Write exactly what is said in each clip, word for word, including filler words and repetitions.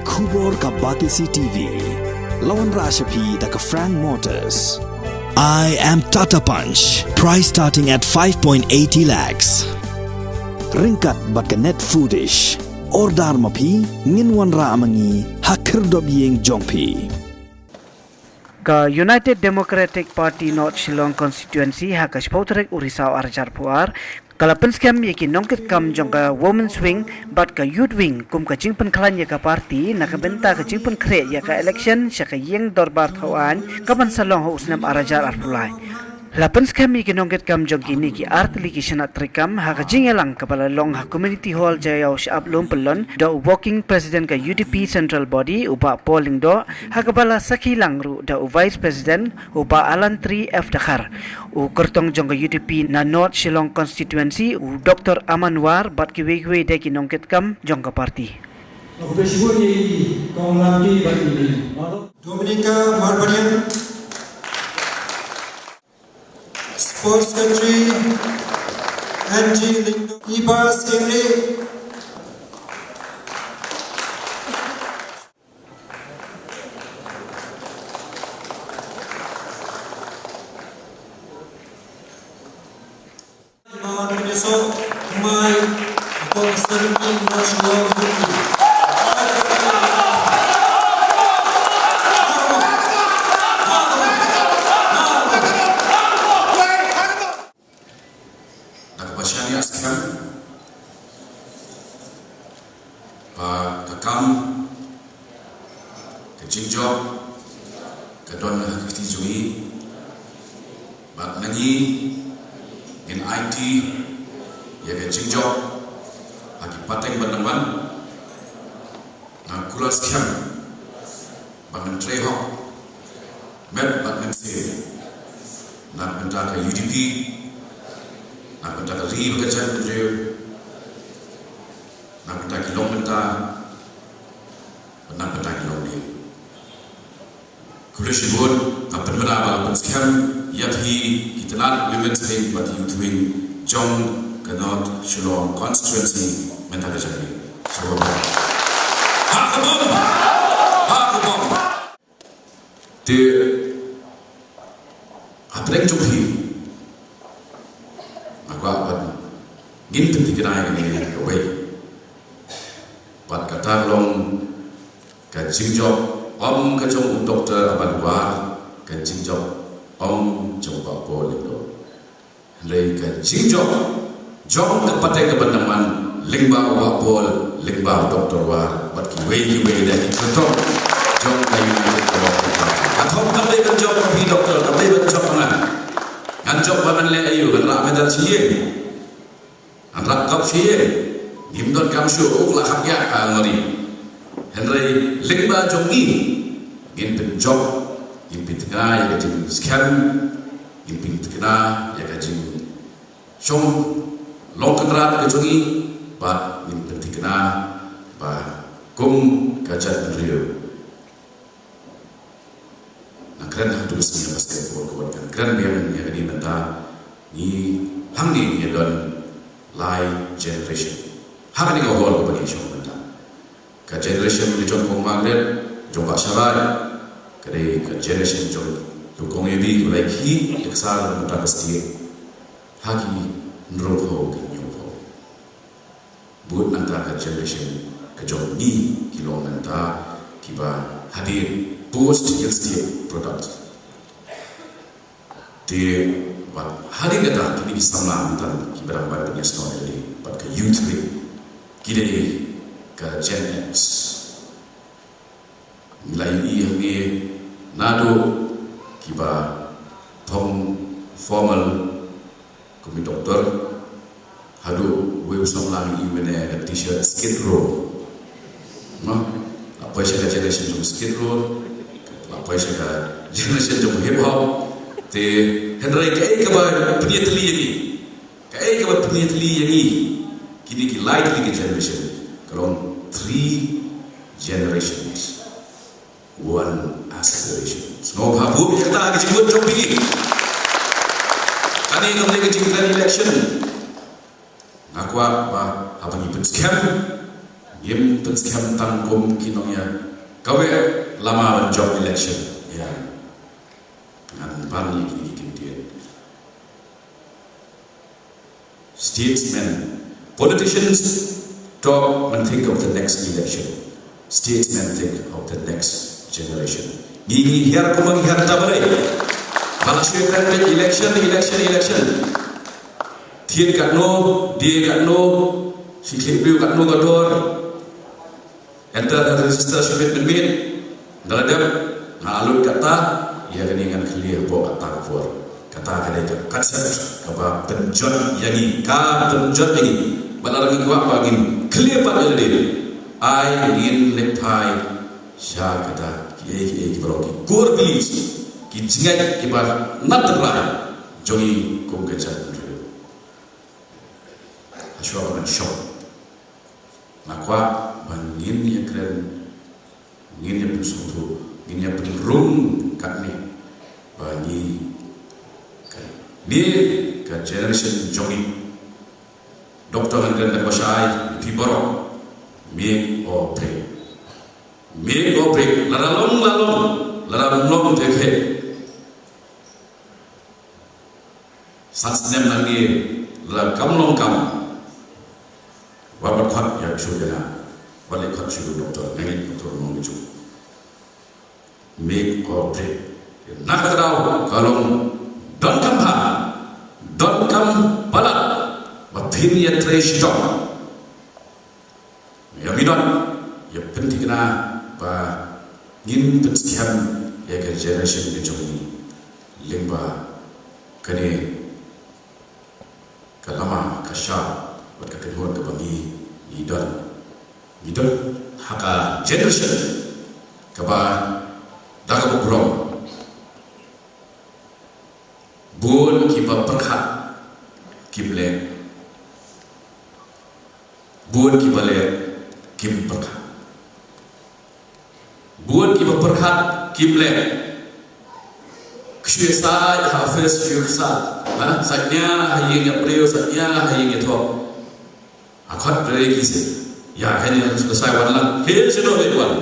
Khubor ka Batesi T V. La wanrah sha phi da ka Frank Motors. I am Tata Punch. Price starting at five point eighty lakhs. Ryngkat bad ka Net Foodish. Order ma phi, ngin wanrah ma ngi ha khyrdop ïing jong phi. Ka United Democratic Party North Shillong Constituency ha ka shiphew tarik u Risaw arhajar arphew ar ka la pynskhem ïa ki nongkitkam jong ka Women's Wing bad ka Youth Wing kum ka jingpynkhlaiñ ïa ka party na ka bynta ka jingpynkhreh ïa ka election sha ka ïing dorbar thaw aiñ ka ban sa long ha u snem arhajar arphew lai. La pynskhem ïa ki nongkitkam jong kine ki artylli ki shnat treikam ha ka jingïalang kaba la long ha Community Hall Jaiaw Shaaplum Pyllun da u Working President ka U D P Central Body u Bah Paul Lyngdoh, ha kaba la sakhi lang ruh da u Vice President u Bah Alantri F Dkhar, u kyrtong jong ka U D P na North Shillong Constituency u Doctor Aman War bad kiwei kiwei de ki nongkitkam jong ka party. Dominica Marbanian. Sports Secretary, Angie Lyngdoh, Iba Singri. Iba Singri, Mai, Kong Serbi, National Rugby. Da kaba shaniah skhem ba ka kam ka jingjop ka don ha ka kti jong ngi, bad na ngi ngin aiti ïa ka jingjop ha ki pateng ban dang ban. Nga kular skhem ba ngan trei hok met bad mynsiem na ka bynta ka U D P, na ka bynta ka ri bad ka jaitbynriew, na ka bynta ki long bynta bad na ka bynta ki long dien. Khublei shibun, nga pynbna ba la pynskhem ïa phi ki tnat Women's Wing bad Youth Wing jong ka North Shillong Constituency mynta ka janmiet. Sngewbha. Ha ka bom! Ha ka bom! Te hapdeng jong phi nga kwah ban ngin pynthikna ïa kane kawei. Bad kata ka long ka jingjop ym ka jong u Doctor Aman War, ka jingjop ym jong u Bah Paul Lyngdoh. Hynrei ka jingjop jong ka pateng ka ban dang ban lyngba u Bah Paul, lyngba u Doctor War bad kiwei kiwei de ki kyrtong jong ka United Democratic Party. Ka thong kam dei ban jop ka phi Doctor, kam dei ban jop nga. Ngan jop ba ngan leh aïu, ngan rah medal shi ïing. Ngan rah cup shi ïing, ngim donkam shuh, u la kham ïa ka ngori. Hynrei lyngba jong ngi ngin pynjop, ngin pynthikna ïa ka jingskhem, ngin pynthikna ïa ka jingshong long kynrad ka jong ngi, bad ngin pynthikna ba kum ka jaitbynriew. Nga kren ha katu ka sngi ha basketball ka wan, nga kren biang ïa kane mynta, ngi hangne ngi don lai generation ha kane ka hall kaba ngi shong mynta. Ka generation ka jong Kong Margaret, jong Bah Sharai, ka dei ka generation jong, jong Kong Ebi, ka lai ki ïa ka sar mynta ka state ha ki hynriewphew ki hynñiewphew. Bad nangta ka generation ka jong ngi ki long nangta kiba hadien post Hill State product. Te bad hadien kata kine ki samla nangta kiba dang ban pynïasnoh ïa lade bad ka youth wing, ki dei ka Gen X. Ngi la ïohi hangne naduh kiba thong formal kum ki doktor, haduh wei u samla ngi ïohi mynne ka t-shirt Skid Row. Mo, la poi sha ka generation jong Skid Row, la poi sha ka generation jong hip hop. Te hynrei kaei kaba pynïatylli ïa ngi, kaei kaba pynïatylli ïa ngi, kine ki lai tylli ki generation, ka long three generations, one aspiration. Sngewbha buh ïa kata ha ka jingmut jong phi. Kane kam dei ka jingkren election. Nga kwah ba haba ngi pynskhem Ngim pynskhem tang kum ki nongïaleh kawei lama ban jop election. Ïa ngan ban ïa kine ki kyntien. Statesmen, politicians talk and think of the next election. Statesmen think of the next generation. Ngi ngi hiar kumba ngi hiar ta ba dei ba la shu kren election, election, election. Thied katno, die katno, shi khlieh briew katno ka dor. Enter ha register shibit mynmiet. Nda la dep, nga la lut kata, ïa kane ngan khlieh hapoh kata ka por. Kata ka dei ka concept kaba pynjot ïa ngi, ka pynjot ïa ngi. Bad lada ngi kwah ba ngin khlieh pat ïa lade, ai ngin leit phai sha kata kiei kiei kiba long ki core beliefs, ki jingngeit kiba na tynrai jong ngi kum ka jaitbynriew. Hashwa ban shong, nga kwah ba ngin ïa kren, ngin ïa pynsngewthuh, ngin ïa pynrung katne ba ngi, kane ka generation jong ngi. Doctor ngan kren da kaba shai, phi baroh, make or break. Make or break. Lada long la long, lada long te phi. San snem nangne, lada kam long kam. Wat, wat khot ïa shu ïa na. Wat leh khot shu doctor, nangne doctor nong shu. Make or break. Na kata ka daw ka long, donkam bha, donkam palat ba phin ïatrei shitom. Ïa midon, ïa pynthikna ba ngin pynskhem ïa ka generation ka jong ngi lyngba kane ka lama, ka shap bad ka kynhun kaba ngi, ngi don. Ngi don ha ka generation kaba da kaba burom. Bun kiba pyrkhat kim leh. Bun kiba leh kim pyrkhat. Bun kiba pyrkhat kim leh. Ki shu ïasaid ha office, ki shu ïasaid, ha, said nia ha ïing ïa briew, said nia ha ïing ïa thok. Ha khot briew ki shu ïa kane, la sai wan lang, he shu noh leh wan.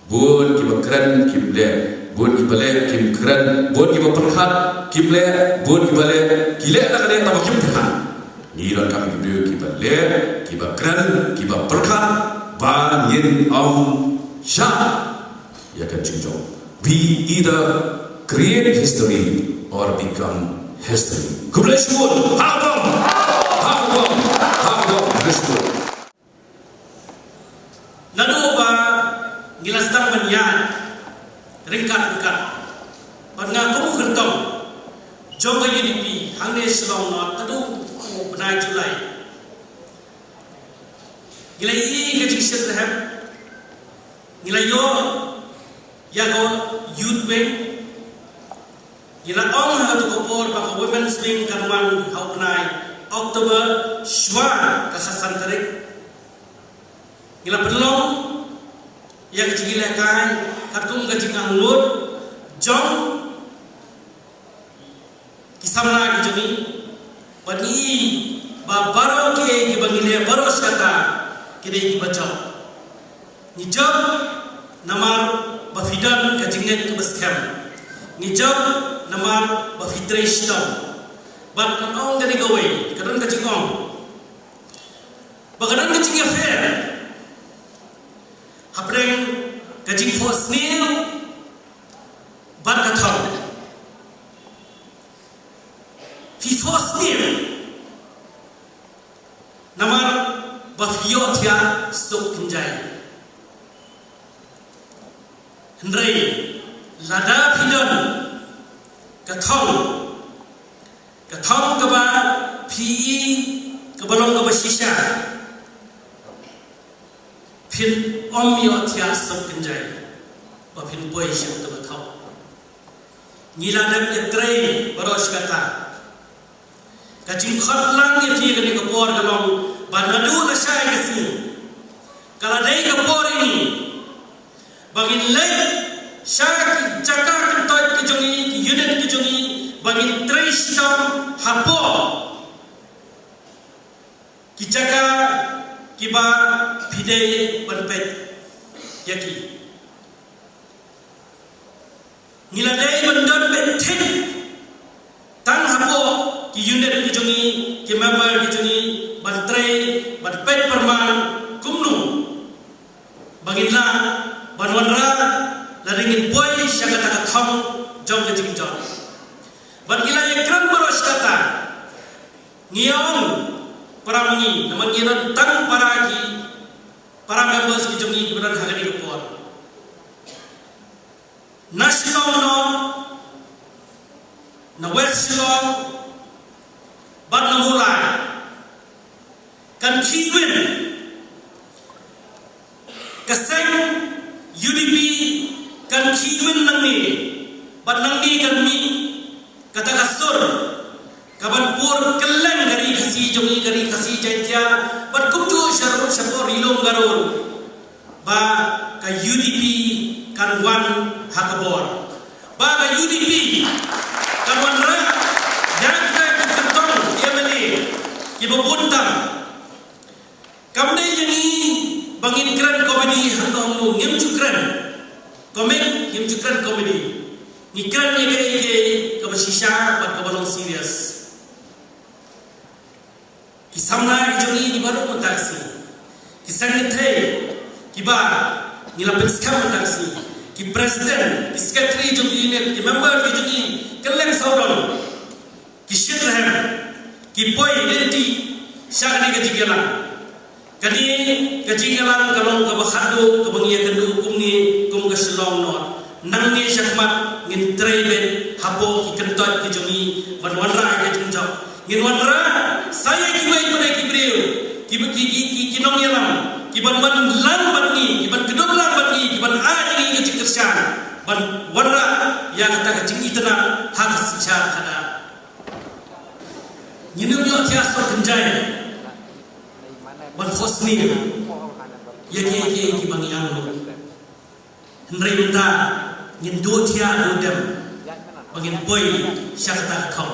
Bun kiba kren kim leh, bun kiba leh kim kren, bun kiba pyrkhat kim leh, bun kiba leh ki leh na ka leh tang ba kim pyrkhat. Ngi donkam ki briew kiba leh, kiba kren, kiba pyrkhat ba ngin ym shah ïa ka jingjop. We either create history or become history. Khublei shibun. Ha ka bom. Ha ka bom. Ha ka bom. Khublei shibun. Naduh ba ngi la sdang ban ïaid ryngkat ryngkat bad nga kum u kyrtong jong ka U D P hangne Shillong North, naduh u bnai July, ngi la ïohi ka jingshitrhem, ngi la ïoh ïa ka youth wing. Ngi la ong ha kato ka por ba ka women's wing kan wan ha u bnai October shwa ka khatsan tarik. Ngi la pynlong ïa ka jingïalehkai katkum ka jingangnud jong ki samla ki jong ngi. Bad ngi i ba baroh kiei kiba ngi leh baroh shi katta ki dei kiba jop. Ngi jop namar ba phi don ka jingngeit kaba skhem. Ngi jop namar ba phi trei shitom. Bad kan ong kane kawei, ka don ka jingong ba ka don ka jingïapher hapdeng ka jingphohsniew bad ka thong. Phi phohsniew namar ba phi ïohthiah suk kynjai. Hynrei lada phi don ka thong, ka thong kaba phi i kaba long kaba shisha, phin ym ïohthiah suk kynjai ba phin poi sha kato ka thong. Ngi la dep ïatrei baroh shi katta. Ka jingkhot lang ïa phi kane ka por ka long ba naduh lashai ka sngi ka la dei ka por ïa ngi ba ngin leit sha ki jaka kyntoit ka jong ngi, ki unit ka jong ngi, ba ngin trei shitom hapoh ki jaka kiba dei ban peit ïa ki. Ngi la dei ban don beit thik tang hapoh ki unit ki jong ngi, ki member ki jong ngi, ban trei, ban peit pyrman kumno ba ngin lah ban wanrah lada ngin poi sha kata ka thong jong ka jingjop. Bad ngi la ïakren baroh shi katta, ngi ong para ma ngi, namar ngi don tang para ki, para members ki jong ngi kiba don ha kane ka por. Na Shillong North, na West Shillong, bad na Mawlai, kan khih win. Ka seng U D P kan khih win nangne, bad nangne kan mih kata ka sur kaban pur kylleng ka ri Khasi jong ngi, ka ri Khasi Jaiñtia, bad kumjuh shapoh, shapoh Ri Lum Garo, ba ka U D P kan wan ha ka bor, ba ka U D P kan wanrah ïa kita ki kyrtong ki M L A kiba bun tam. Kam dei ïa ngi ba ngin kren komedi hangno hangno, ngim ju kren komik, ngim ju kren komedi. Ngi kren ïa kaei kaei kaba shisha bad kaba long serious. Ki samla ki jong ngi kiba ruh mynta ka sngi, ki seng kynthei kiba ngi la pynskhem mynta ka sngi, ki president, ki secretary jong ki unit, ki member ki jong ngi kylleng sawdong, ki shit rhem, ki poi lynti sha kane ka jingïalang. Kane ka jingïalang ka long kaba khatduh kaba ngi ïakynduh kumne kum ka Shillong North. Nangne shakhmat ngin trei beit hapoh ki kyntoit ki jong ngi ban wanrah ïa ka jingjop. Ngin wanrah sa ïa kiwei pat ki briew, ki, ki, ki, ki, ki nongïalam, ki ban, ban lang bad ngi, ki ban kdup lang bad ngi, ki ban ai ïa ngi ka jingkyrshan ban wanrah ïa kata ka jingitynnad ha ka synshar khadar. Ngin ym ïohthiah sor kynjai ban khosni ïa kiei kiei kiba ngi ïang lut. Hynrei mynta ngin duh thiah duh dem ba ngin poi sha kata ka thong.